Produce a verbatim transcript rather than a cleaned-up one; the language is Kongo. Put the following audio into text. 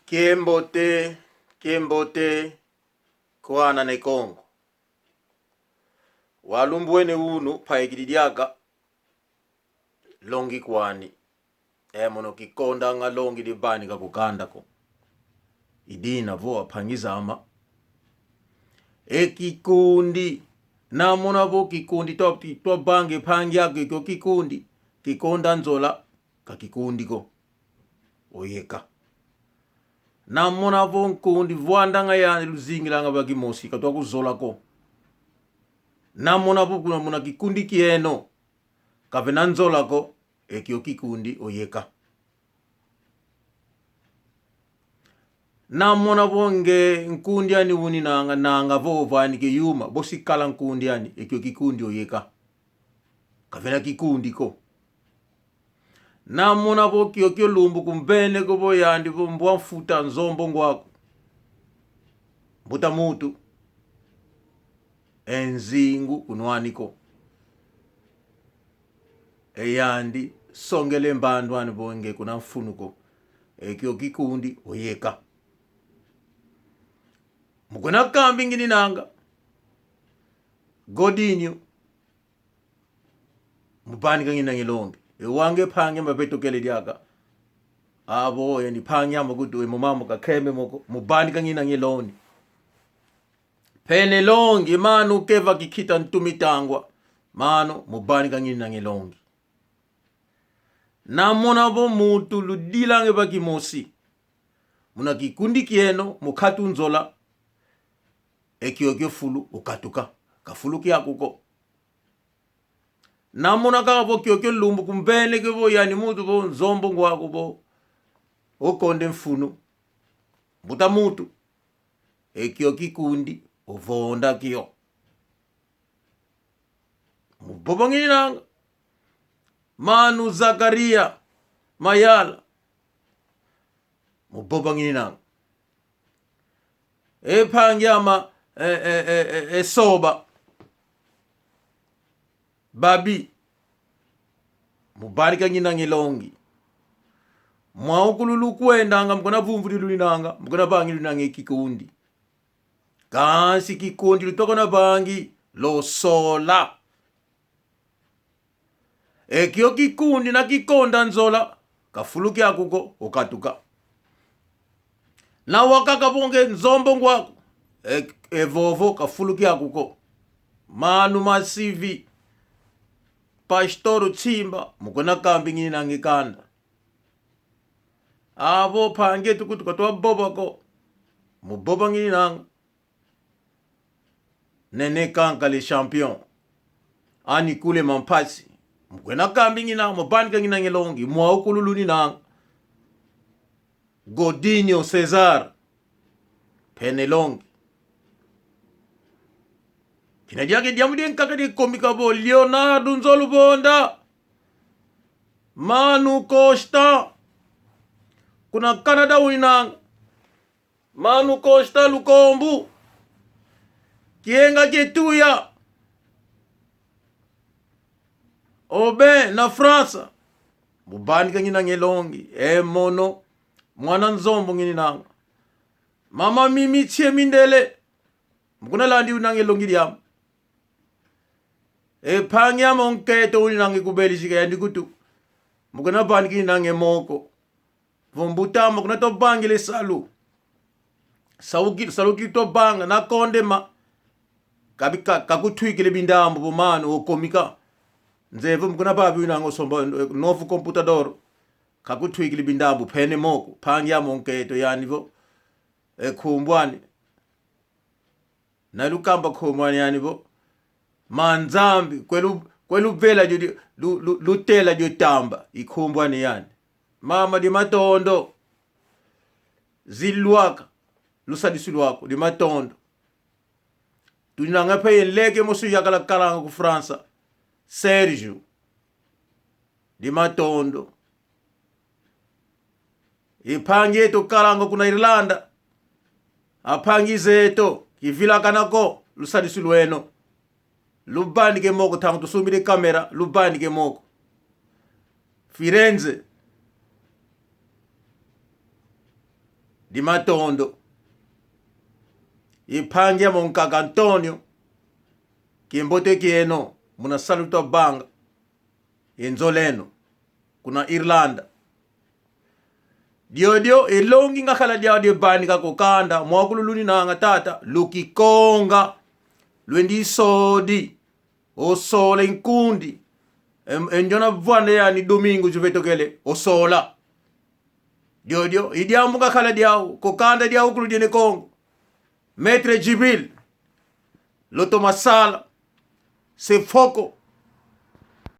Kiambote, kiambote, kwa ana a Kongo. Walumbwene unu, mpayikidi diaka, longi kwani. E mono kikondanga longi divanika ku kanda ko. I dina vo, ampangi zame. E kikundi. Na mona vo kikundi twa, twa vange mpangi aku, e kio kikundi. Kikonda nzola, ka kikundi ko. Oyeka. Na mona vo nkundi vwandanga yandi, luzingilanga va kimosi, ka twa kuzola ko. Na mona vo kuna muna kikundi kieno, ka vena nzola ko, e kio kikundi, oyeka. Na mona vo nge nkundi ani uninanga, nanga vo ovanike yuma, bosi kala nkundi ani, e kio kikundi, oyeka. Ka vena kikundi ko. Na mona vo kiokio lumbu kumvene ko vo yandi vo mbwa mfuta Nzombo ngwaku, mbuta muntu, e nzingu kunwani ko. E yandi songele mbandu ani vo nge kuna mfunu ko. E kio kikundi, oyeka. Mu kuna kambi ngininanga, Godinho, mu vanika ngininanga e longi. E wau nge mpangi ame, beto kele diaka. Avo, e ni mpangi ame kutu, e mo mamo ka kembe mo ko, mu vanika ngininanga e longi. Mpene longi, mano ke va kikita ntu mitangwa. Mano, mu vanika ngininanga e longi. Na mona vo muntu ludilanga va kimosi muna kikundi kieno, mu katu nzola, e kiokio fulu okatuka. Ka fulu kiaku ko. Na mona kaka vo kiokio lumbu kumvene ko vo yani muntu vo Nzombo ngwaku vo okonde mfunu, mbuta muntu, e kio kikundi ovonda kio. Mu vova ngininanga. Mano Zakaria Mayala, mu vova ngininanga. E mpangi ame, e, e, e, e, e Soba, Babi, mu vanika ngininanga e longi. Mwawu kulu lukwendanga, mu kuna vumvudi luninanga, mu kuna vangi luninanga e kikundi. Kansi kikundi lutwa kuna vangi, losola. E kio kikundi na kikonda nzola, ka fulu kiaku ko, okatuka. Na wakaka vo nge Nzombo ngwaku, e, e vovo ka fulu kiaku ko. Mano Masivi, Pastor Tsimba, mu kuna kambi ngininanga e kanda. Avo mpangi eto kutu ka twa vova ko, mu vova ngininanga. Nene Kanka le champion. Ani kule mampasi. Mu kuna kambi ngininanga, mu vanika ngininanga e longi, mwawu kulu luninanga. Godinho Cesar, mpene longi. Kina diaka e diambu diankaka dikomika vo Leonardo Nzoluvonda, Mano Costa, kuna Canada uninanga. Mano Costa Lukombo, Kienga Kietuya, Aubin na France, mu vanika ngininanga e longi. E mono, mwana Nzombo ngininanga. Mama Mimi Tsie Mindele, mu kuna landi uninanga e longi diame. E mpangi ame a nkento uninanga ku Belgique, yandi kutu, mu kuna vanika ngininanga e moko. Vo mbuta ame, kuna twa vangila e salu. Salu ki, salu ki twa vanga, na konde ma. Kabi ka, ka kutwikila e bindambu vo mano okomika. Nzeye vo mu kuna vavi uninanga osomba, eh, novo computador. Ka kutwikila e bindambu, mpene moko. Mpangi ame a nkento yani vo, e nkumbu ani. Na lukamba nkumbu ani yani vo, Ma Nzambi, kwe lu-, kwe luvela dio di-, lu-, lu-, lutela dio tamba, i nkumbu ani yani. Mama, di matondo. Zilwaka, lusadisu lwaku, di matondo. Tuninanga mpe ye nleke mosi yakala kalanga ku França, Sérgio. Di matondo. E mpangi eto kalanga kuna Irlanda. Ampangi zeto, kivilakana ko, lusadisu lweno. Luvanika e moko, ntangu tusumbidi e câmera, luvanika e moko. Firenze. Di matondo. I mpangi amo nkaka Antonio, kiambote kieno, muna salu twavanga. E nzoleno, kuna Irlanda. Diodio, e longi ngakala diau dia vanika ku kanda, mwakulu luninanga tata, lukikonga, lwendi sodi, osola e nkundi, em-, e ndiona vwanda yani Domingo Juvetokele, osola. Diodio, i diambu ngakala diau, ku kanda diawukulu dia Ne Kongo. Maître Djibril, Loto Masala, Sefoko,